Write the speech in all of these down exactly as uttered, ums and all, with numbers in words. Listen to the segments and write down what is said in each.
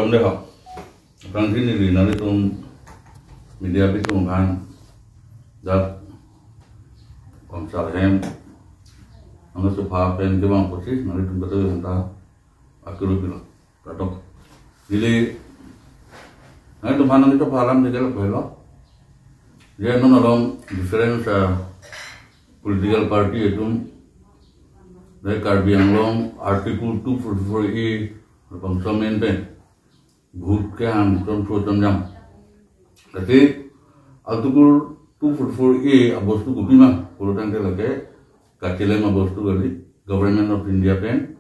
Onde ho. Aphrangsi neli nanglitum media abitung aphan dak Konsar hem angno chopha pen kevang apotsi nanglitum kado yong ta akuru pilo. Katok. Neli nanglitum aphan nangchopha alam jegel pelo. Je non along difference, ah, political party atum, je Karbi Anglong Article two forty-four A labangso amen pen vote kehang chonpho chonjam. Lasi Article two forty-four A abostu kopima pulotangte lake kachelem abostu kali, Government of India pen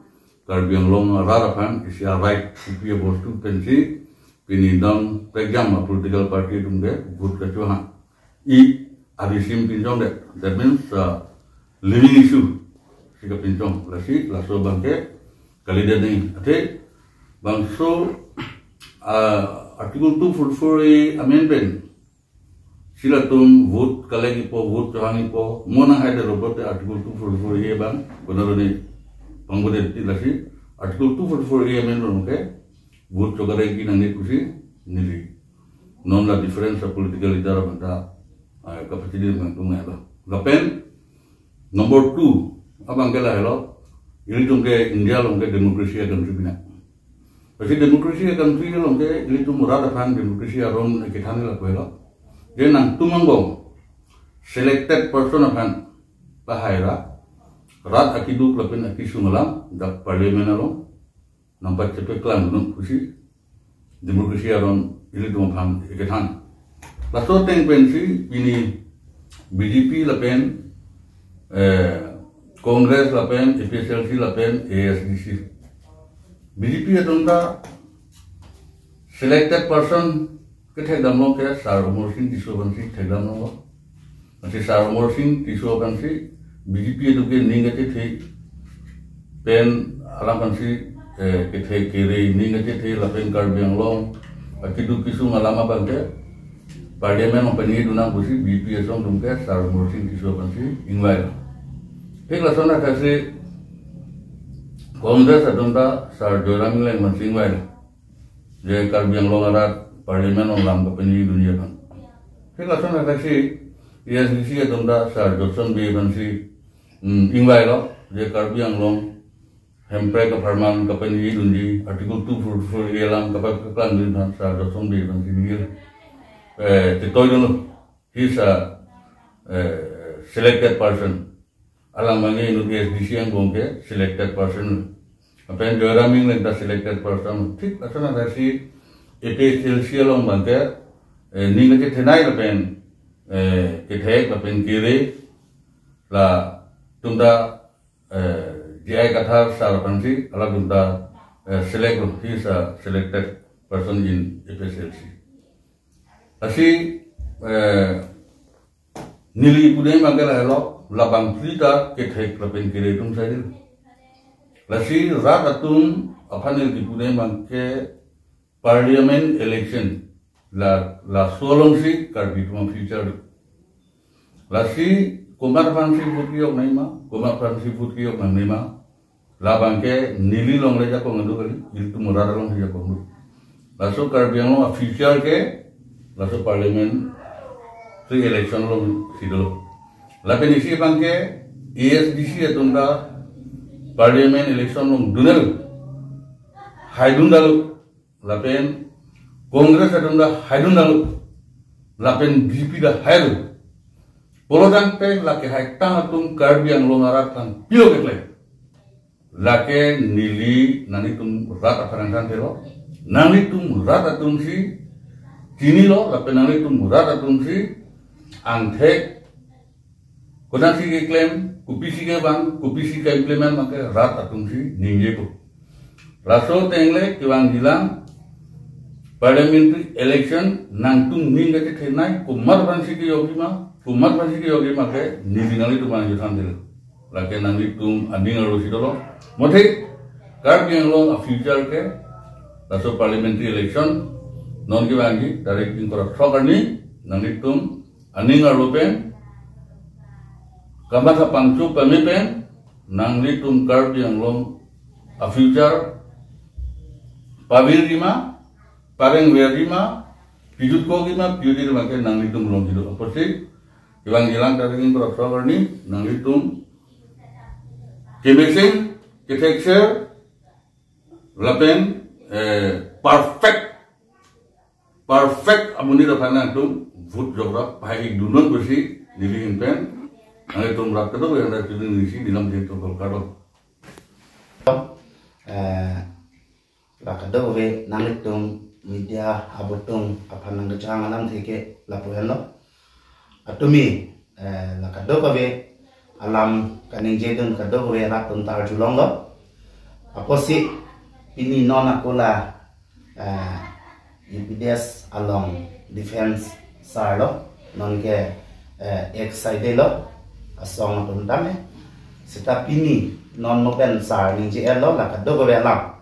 Karbi Anglong arat aphan isi a-right kipi abostu pensi pini dam pekjam a-political party atum ke vote kachohang. I arisim pinchongdet. That means, uh, living issue si kapinchong. Lasi laso abangke kalidet nangji. Athe bangso, uh, Article two forty-four A amen pen si latum vote collect-ipo, vote chohang-ipo, mo nanghaidetlo pulote Article two forty-four A abang konaroni pangbodet ti, lasi Article two forty-four A amen pen ke vote chokolekji nangne pusi neli non la difference a-political leader aphanta, ah, kapachini nangtum ngai ba. Lapen number two abangke lahelo, ilitum ke India along ke democracy a-country pina. Lasi democracy a-country along ke ilitum rat aphan democracy aron kethan lapu helo. Je nangtum angbong selected person aphan pahai ra, rat akeduk lapen akesung alam dak parliament along nangpachepeklang dun pusi democracy aron ilitum aphan kethan. Laso ateng pensi pini B J P lapen, eh, Congress lapen A P H L C lapen A S D C, B J P atum ta selected person kethekdamlo ke Sir Amarsing Tisso aphansi thekdamlo. Lasi Sir Amarsing Tisso aphansi B J P atum ke ning kachethe pen alam aphansi, eh, kethe kere ning kachethe lapen Karbi Anglong akeduk kesung alam abangke parliament along paningjedun nang pusi B J P asong atum ke Sir Amarsing Tisso aphansi ingvai. Thik lason athasi Congress atum ta Sir Joyram Engleng aphansi ingvai. Je Karbi Anglong arat parliament along lam kapaningjedunji aphan. Thik lason athasi A S D C atum ta Sir Jotson Bey aphansi, mm, ingvailo. Je Karbi Anglong hemprek apharman kapaningjedunji Article two forty-four A alam kapaklangdunji aphan Sir Jotson Bey aphansi ningje, eh, chetoidunlo. He is a, eh, selected person. Alang abangke inut A S D C angbong ke selected person. Lapen Joyram Engleng ta selected person. Thik lason athasi A P H L C along abangke, eh, ning kachethenei lapen, eh, kethek lapen kere latum ta, eh, J I Kathar sir aphansi halatum ta, eh, select lo. He is a selected person in A P H L C. Lasi, eh, neli pudun abangke lahelo, labangphli ta kethek lapen kere atum saidil. Lasi rat atum aphan neli pudun abangke parliament election la, laso alongsi Karbi atum a-future do. Lasi komat aphansi vote kejok nangjima, komat aphansi vote kejok nangjima, labangke neli along le jakong do kali, ilitum rat alongsi jakong do. Laso Karbi Anglong a-future ke laso parliamentary election alongsi dolo. Lapen isi abangke A S D C atum ta parliament election along dunel haidun dalo. Lapen Congress atum ta haidun dalo. Lapen B J P ta hailo. Pulotangte lake haitang atum Karbi Anglong arat aphan pilo keklem. Lake neli nanglitum rat aphan nangthanthelo. Nanglitum rat atumsi chinilo, lapen nanglitum rat atumsi angthek kodaksi keklem, kopisi kevang, kopisi ke-implement abangke rat atumsi ningjepo. Laso ateng le kevangjilang parliamentary election nangtum ning kachethenei, komat aphansi kejokjima, komat aphansi kejokjima ke neli nanglitum aphan juthan dilo. Lake nanglitum aning arlosi dolo. Mothe Karbi Anglong a-future ke laso parliamentary election non kevangji tarik ingkoi ra throk arni nanglitum aning arlo pen kamatha pangchuk pame pen nanglitum Karbi Anglong a-future pavirjima, pareng verji ma, pijut kogi ma, pijut ri ma ke nanglitum longji do. Apotsi kevang jilang ta ring berap sawarni, nanglitum kemesen, kethekser, lapen eh, perfect, perfect amonit aphan nangtum vote jokra pahai dunon pusi neli ahin pen nanglitum rat kadokave aphan neli si dilam jengtong kardom. Eh, la kadokave nanglitum media abutung aphan nangkachehang alamthe ke lapu henlo. Atumi eh, la kadokave alam kaningjedun kadokave rat atum ta arjulonglo. Apotsi pini non ako la eh, U P D S along defense sar lo, non ke eh, ex-I D lo, asong atum tame. Seta pini non mo pen sar ningje-etlo la kadokave alam.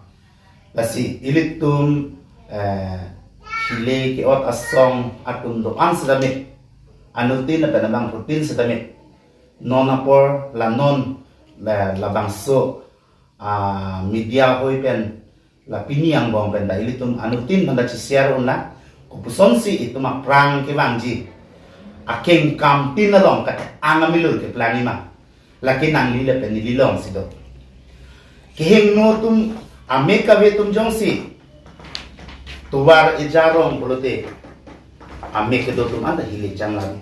Lasi ilitum eh, hile ke-ot asong atum do-an setame, anuttin lapen abangphutin setame, non apor la non la, labangso ah, media ahoi pen la pini angbong pen ta ilitum anuttin aphan ta chishare unlang, kopusonsi itum aphrang kevangji, akeng kamtin along katang amilur keplangji ma, lake nangli lapen neli longsi do. Kehingno atum, amek kave atum jongsi tovar eja rong pulote, amek kedo atum anta hile chang lagi.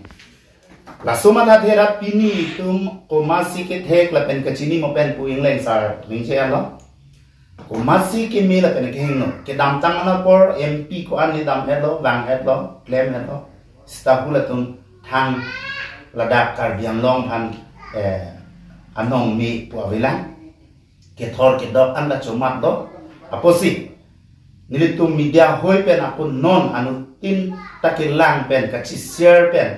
Laso matha thera pini itum komatsi kethek lapen kachini mo pen pu ingleng sar ningje-etlo. Komatsi keme lapen kehingno, kedamtang an apor M P ko-an ne dam-etlo, vang-etlo, klem-etlo. Seta pu latum thang ladak Karbi Anglong aphan eh, anong me pu avelang. Kethor kedok an ta chomat do. Apotsi nelitum media ahoi pen ako non anuttin ta kelang pen kachishare pen,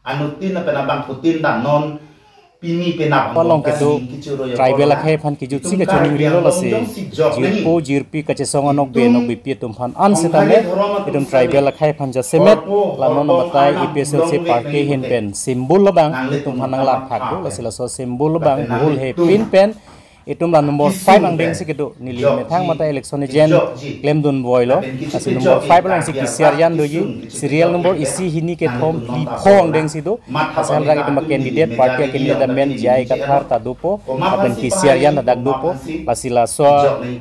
anuttin lapen abangphutin ta non pini penap Along kedo tribal akhei aphan kejutsi kachiningrilo. Lasi jirpo jirpi kachesong anokbe nokbepi atum aphan an setame itum tribal akhei aphan jasemet la non batai A P H L C party ahin pen symbol abang itum aphan nanglar phak do. Lasi laso symbol abang hul he pin pen itum la number five angdengsi kedo, neli methang mata election agent klemdun boilo. Lasi number five alongsi K C R Jan doji, serial number isi hini kethom phli pho angdengsi do. Lasi anrak itum a candidate, party a candidate amen J I Kathar ta dopo, lapen K C R Jan ta dak dopo. Lasi laso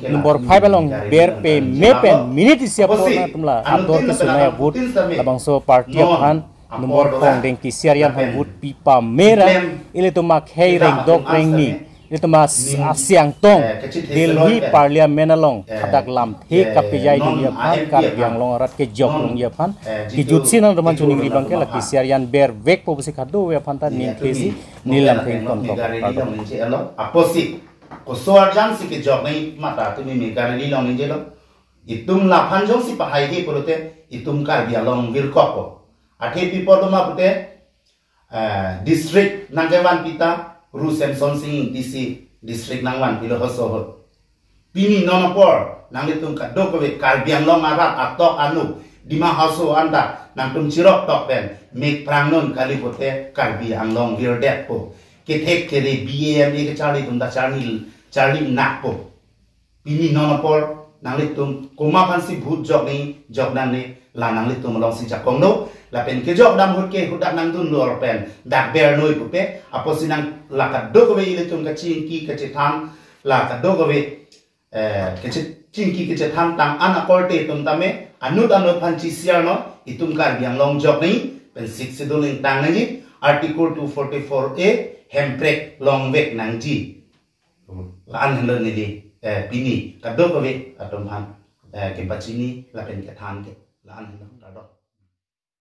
number five along ber peme pen minute isi apor nangtum la ador kesunai a vote labangso party aphan number pho angdeng K C R Jan aphan vote pi pame ra, ilitum akhei rengdok rengni, ilitum a, asiangtong Delhi Parliament along hadak lamthe kapejai dunji aphan, Karbi Anglong arat kejok longji aphan kejutsi nangtum aphan chiningri abang ke la K C R Jan bervekpo pusi kadokave aphan ta ningthesi neli lamthe ingtontok. Kardom. Apotsi koso arjansi kejok nangji matha tumi me gari lilong ningjelo. Itum laphan jongsi pahaihe pulote itum Karbi Anglong virkokpo. Athe pi apot ma pute eh, district nangkevanpi ta Ru Semson Sing Ingti si district nangvanpilo hoso ahut. Pini non apor nanglitum kadokave Karbi Anglong arat atok anu Dima Hasao anta nangtum chiroktok pen mek prangnon kali pute Karbi Anglong virdetpo. Kethek kere B A M A kecharli atum ta charli, charli nakpo. Pini non apor nanglitum komat aphansi vote jok nangji jok nangne la nanglitum alongsi jakong do. Lapen kejok dam ahut ke hadak nangdun lor pen dak bernoi pupe. Apotsi nang la kadokave ilitum kachingki kachethan, la kadokave eh, kachingki kachethan tang an akorte atum tame anut anut aphan chishare non, itum Karbi Anglong jok nangji pen Sixth Schedule ingtang nangji, Article two forty-four A hemprek longvek nangji. La-an henlo neli eh, pini kadokave atum aphan eh, kepachini lapen kethan ke la-an henlo, kardom.